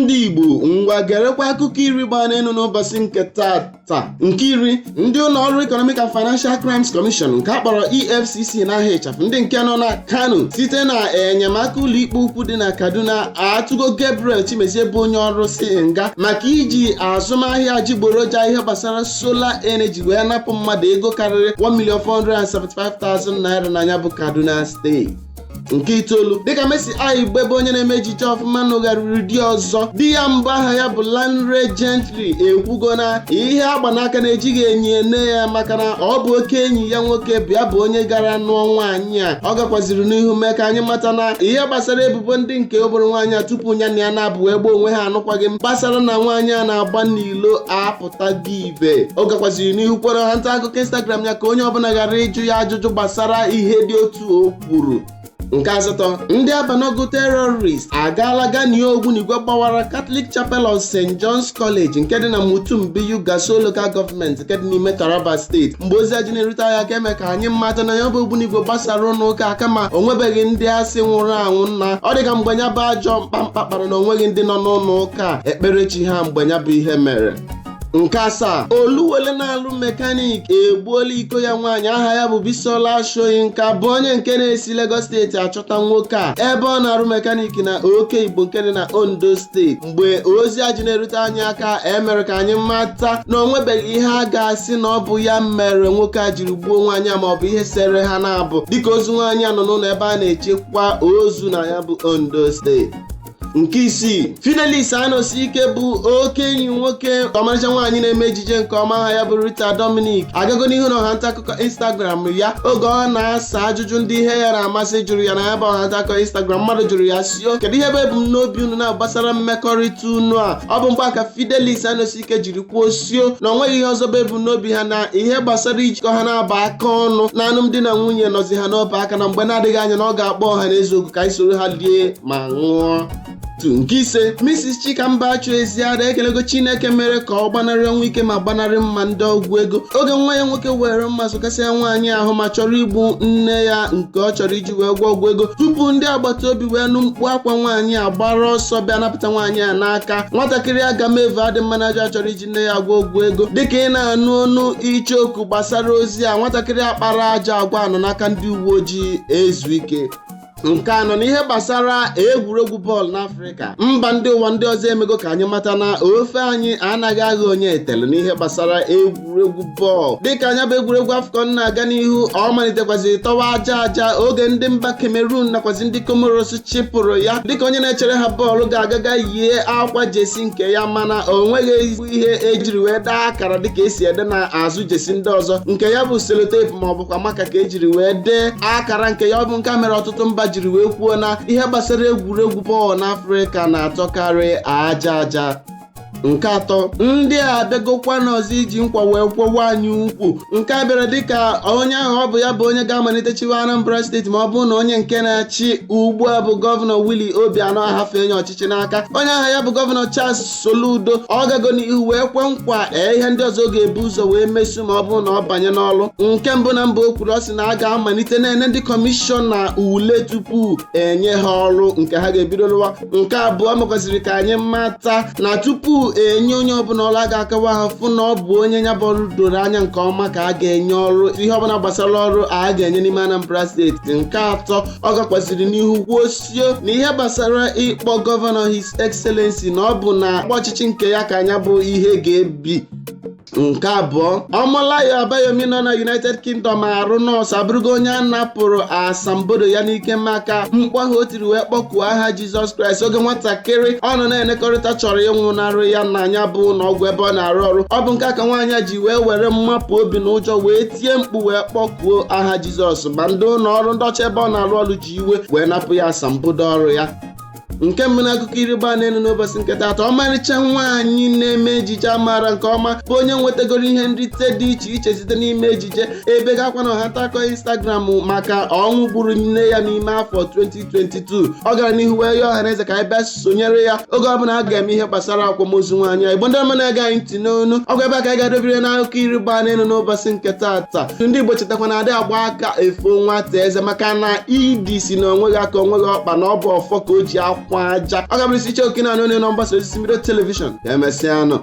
Ndị Igbo, ngwa gerekwa akụkọ 10 gbaa n'elu n'ụbọchị nke tata. Nke 10, ndị ụlọ ọrụ Economic and Financial Crimes Commission nke a kpọrọ EFCC n'aha ịchafụ, ndị nke nọ na Kano, site na enyemaka ụlọikpe ukwu dị na Kaduna, atụgo Gabriel Chimezie bụ onye ọrụ si nga maka iji azụmahịa adịgboroja ihe gbasara solar energy wee napụ mmadụ ego karịrị 1,475,000 naira na ya bụ Kaduna Steeti. Nke 9, dịka Mercy Aigbe bụ onye na-eme ejije ọfụma nụgharịrị di ọzọ, di ya mbụ aha ya bụ Lanre Gentry ekwugo na ihe agba n'aka na-ejighị enyi ene ya, maka na ọ bụ oke enyi ya nwoke bịa bụ onye gara nụọ nwaanyị a. Ọ gakwaziri n'ihu mee ka anyị mata na ihe gbasara ebubo ndị nke obere nwaanyị a tupu ya na ya na-abụ egbe onwe ha anụkwaghị m gbasara na nwaanyị a na-agba n'ilo apụtago ibe. Ọ gakwaziri n'ihu kwere ha nta akụkọ Instagram ya ka onye ọbụla ghara ịjụ ya ajụjụ gbasara ihe dị otu o kwuru. Nke 8, ndị Abanogu terrorist agaala ganie ogbunigwe gbawara Catholic Chapel of St. John's College nke dị na Mutumbiyu, Gassol Local Government nke dị n'ime Taraba Steeti. Mgbe ozi aji na-erute anya ka eme ka anyị mata na ya bụ ogbunigwe gbasara ụlọ ụka, kama o nwebeghị ndị asị nwụrụ anwụ. Nna ọ dị ka mgbe ya bụ ajọ mkpamkpa kpara na onweghị ndị nọ n'ụlọ ụka ekperechi ha mgbe ya bụ ihe mere. Nke 7, Oluwole na-alụ mechanic egbuola iko ya nwaanyị aha ya bụ Bisola Soyinka, bụ onye nke na-esi Lagos Steeti achọta nwoke a ebe ọ na-arụ mechanic na Oke Igbo nke dị na Ondo Steeti. Mgbe ozi aji na-erute anyị aka, emere ka anyị mata na o nwebeghị ihe a ga-asị na ọ bụ ya mere nwoke a jiri gbuo nwaanyị a maọbụ ihe sere ha na-abụ, dịka ozu nwaanyị a nọ n'ụlọ ebe a na-echekwa ozu na ya bụ Ondo Steeti. Nke 6, Fidelis Anosike bụ oke enyi nwoke ọmarịcha nwaanyị na-eme ejije nke ọma aha ya bụ Rita Dominic agago n'ihu na ọha nta akụkọ Instagram ya oge ọ na-asa ajụjụ ndị ihe ya na-amasị jụrụ ya na ya bụ ọha nta akụkọ Instagram. Mmadụ jụrụ ya sio, kedu ihe bụ ebumnobi unu na-gbasara mmekọrịta unu a? Ọ bụ mgbe ka Fidelis Anosike jiri kwuo sio na ọ nweghị ihe ọzọ bụ ebumnobi ha na ihe gbasara ijikọ ha na-aba aka ọnụ na alụmdi na nwunye nọzi ha n'ọba aka, na mgbe na-adịghị anya na ọ ga-akpọ ọha na eze oku ka anyị soro ha lie ma ṅụọ. Otu. Nke 5, Mrs. Chikambachu Eziada ekelego Chineke mere ka ọ gbanarị ọnwụ ike ma gbanarị mma ndị ọgwụ ego oge nwa ya nwoke were mma sụkasịa nwaanyị ahụ ma chọrọ igbu nne ya nke ọ chọrọ iji wee gwọ ọgwụ ego, tupu ndị agbata obi wee nụ mkpu akwa nwaanyị a gbara ọsọ bịa napụta nwaanyị a n'aka nwatakịrị agamevu adị mma na ajọ chọrọ iji nne ya gwọ ọgwụ ego. Dịka ị na-anụ ọnụ icheoku gbasara ozi a, nwatakịrị akpara ajọ agwa nọ n'aka ndị uwe ojii ezu ike. Nke 4, na ihe gbasara egwuregwu bọọlụ n'Afrịka, mba ndị ụwa ndị ọzọ emego ka anyị mata na ofe anyị anaghị agha onye etelu n'ihe gbasara egwuregwu bọọlụ. Dịka anya bụ egwuregwu AFCON na-aga n'ihu, ọ malitekwaziri tọwa aja aja oge ndị mba Cameroon nakwazi ndị Comoros chịpụrụ ya, dịka onye na-echere ha bọọlụ ga-agaga yie akwa jersey nke ya, mana o nweghị ezigbo ihe ejiri wee dee akara dịka esi ede na azụ jersey ndị ọzọ. Nke ya bụ sellotape ma ọ bụkwa maka ka ejiri wee dee akara nke ya. Ọ bụ nke a mere ọtụtụ mba jiri wee kwuo na ihe gbasara egwuregwu bọọlụ n'Afrịka na-atọkarị aja aja. Nke 3, ndị a abịagokwa n'ọzọ iji nkwa wee kwọwa anyị ukwu. Nke a bịara dịka onye ahụ ọ bụ ya bụ onye ga-amalite chiwa Anambra Steeti ma ọ bụrụ na onye nke na-achị ugbu a bụ Gọvanọ Willie Obianọ ahafee onye ọchịchị n'aka onye aha ya bụ Gọvanọ Charles Soludo. Ọ gago n'ihu wee kwe nkwa ee ihe ndị ọzọ ga-ebu ụzọ wee mesu ma ọ bụrụ na ọ banye n'ọrụ. Nke mbụ na mbụ o kwuru, ọ sị na a ga-amalite na-ene ndị kọmishọna ule tupu enye ha ọrụ nke ha ga-ebido rụwa. Nke abụọ, mekwaziri ka anyị mata na tupu enye onye ọbụla ọrụ, a ga-akawa ha fụ na ọ bụ onye ya bụ ọrụ doro anya nke ọma ka a ga-enye ọrụ, ihe ọbụla gbasara ọrụ a ga-enye n'ime Anambra Steeti. Nke atọ, ọ gakwaziri n'ihu kwuo sio na ihe gbasara ịkpọ gọvanọ His Excellency, na ọ bụ na ọchịchị nke ya ka anya bụ ihe ga-ebi. Nke abụọ, Ọmọlayo Abayomi nọ na United Kingdom arụ nọọsụ abụrụgo onye a napụrụ asambodo ya n'ike maka mkpu ahụ o tiri wee kpọkuo aha Jizọs Kraịst oge nwatakịrị ọ nọ na-enekọrịta chọrọ ịnwụnarị ya na anya bụ ụlọọgwụ ebe ọ na-arụ ọrụ. Ọ bụ nke a ka nwaanyị a ji wee were mmapụ obi na ụjọ wee tie mkpu wee kpọkuo aha Jizọs, ma ndị ụlọ ọrụ ndị ọcha ebe ọ na-arụ ọrụ ji iwe wee napụ ya asambodo ọrụ ya. Nke mbụ na akụkọ 10 gbaa n'elu n'ụbọchị nke taata, ọmarịcha nwaanyị na-eme ejije amaara nke ọma bụ onye nwetagoro ihe nrite dị iche iche site n'ime ejije ebe gakwa na ọha ntakọ Instagram maka ọnwụ gburu nne ya n'ime afọ 2022. Ọ gara n'ihu wee yọọ ọha na eze ka anyị bịa sonyere ya oge ọbụla a ga-eme ihe gbasara akwamozu nwaanyị a. Igbo ndị ọma na-ege anyị ntị n'onu, ọgwa ebe a ka anyị ga-adobere n'akụkọ 10 gbaa n'elu n'ụbọchị nke taata. Ndị Igbo, chetakwa na adị agba aka efo nwata eze, maka na idi si na onweghị aka onweghị ọkpa, na ọ bụ ọfọ ka o ji akwa. ịkwa aja. Ọ ga-abụrụ isi iche oke na onye nọ mgbasa ozi mbido telivishọn. Ka emesịanụ.